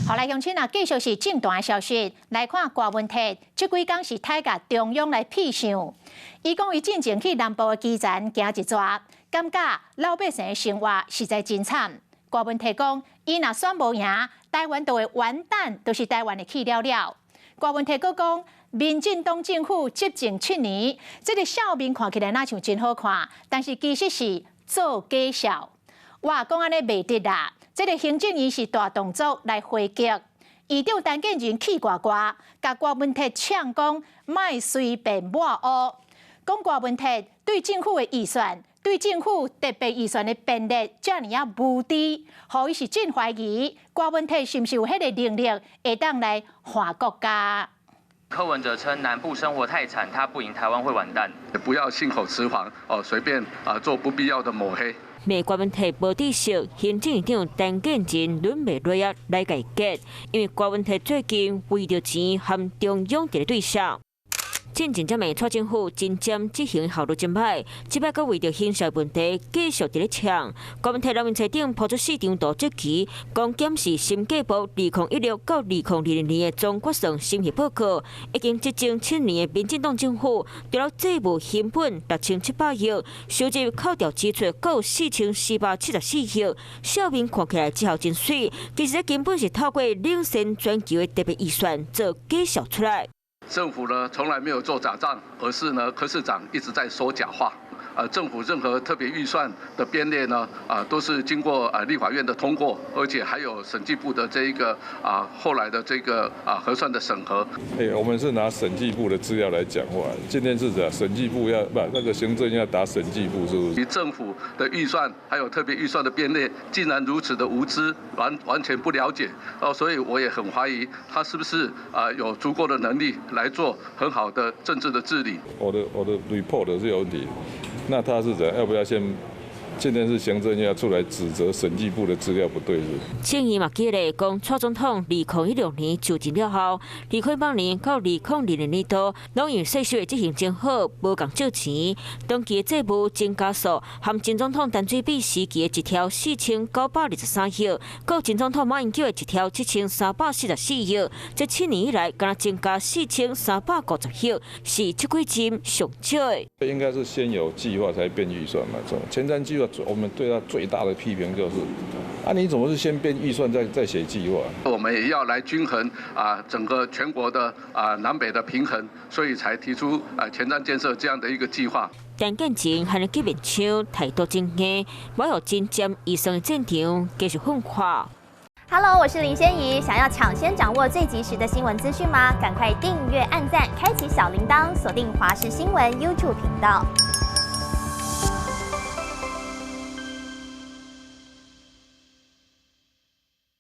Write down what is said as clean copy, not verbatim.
好來，鄉親啊，繼續是政壇消息，來看郭文鐵，這幾工是刣共中央來痞相。伊講伊進前去南部的基層行一逝，感覺老百姓的生活實在真慘。郭文鐵講，伊若選無贏，台灣就會完蛋，就是台灣會去了了。郭文鐵閣講，民進黨政府執政7年，這个笑面看起來若像真好看，但是其實是做假笑。哇，講按呢袂得啦！這个行政院是大動作來回擊，院長陳建仁氣掛掛，共郭文鐵嗆講，莫隨便抹烏，講郭文鐵對政府的預算、對政府特別預算的編列遮爾仔無知，予伊是真懷疑郭文鐵是毋是有彼个能力會當來換國家。柯文哲稱南部生活太慘，他不贏台灣會完蛋。不要信口雌黃哦，隨便啊做不必要的抹黑。罵郭文鐵無知識，行政院長陳建仁忍袂落啊來共伊結，因為郭文鐵最近為著錢和中央佇咧對數。進前才罵蔡政府前瞻執行效率真歹，這擺閣為著行銷問題繼續佇咧嗆。郭文鐵劉文冊頂拋出四張圖質疑，講檢視審計部2016到2022年的總決算審核報告，已經執政七年的民進黨政府，除了債務成本6700億，收入扣掉支出，閣有4474億，笑面看起來之後真媠，其實根本是透過領先全球的特別預算做假笑出來。政府呢從來沒有做假賬，而是呢柯市長一直在說假話。政府任何特別預算的編列呢，都是經過立法院的通過，而且還有審計部的這一個後來的這個核算的審核。哎，我們是拿審計部的資料來講話。今天是怎？審計部要不那個行政要打審計部，是不是？政府的預算還有特別預算的編列，竟然如此的無知，完完全不了解哦，所以我也很懷疑他是不是有足夠的能力來做很好的政治的治理。我的 report 是有問題。那他是怎樣？要不要先？現在是行政院要出來指責審計部的資料不對，是？正義嘛記得講，蔡總統2016年就任了後，2018年到2022年度，攏因為稅收的執行真好，無共借錢。當期的債務增加數，含前總統陳水扁時期的一兆4923億，佮前總統馬英九的一兆7344億，這七年以來，敢若增加4350億，是這幾任上少的。應該是先有計劃才編預算嘛，前瞻計劃。我們對他最大的批評就是，啊，你怎麼是先編預算再寫計劃？我們也要來均衡啊，整個全國的啊南北的平衡，所以才提出啊前瞻建設這樣的一個計劃。陳建仁和吉面槍態度真硬，無予前瞻預算的戰場繼續分化。 Hello，我是林仙怡，想要搶先掌握最及時的新聞資訊嗎？趕快訂閱、按讚、開啟小鈴鐺，鎖定華視新聞 YouTube 頻道。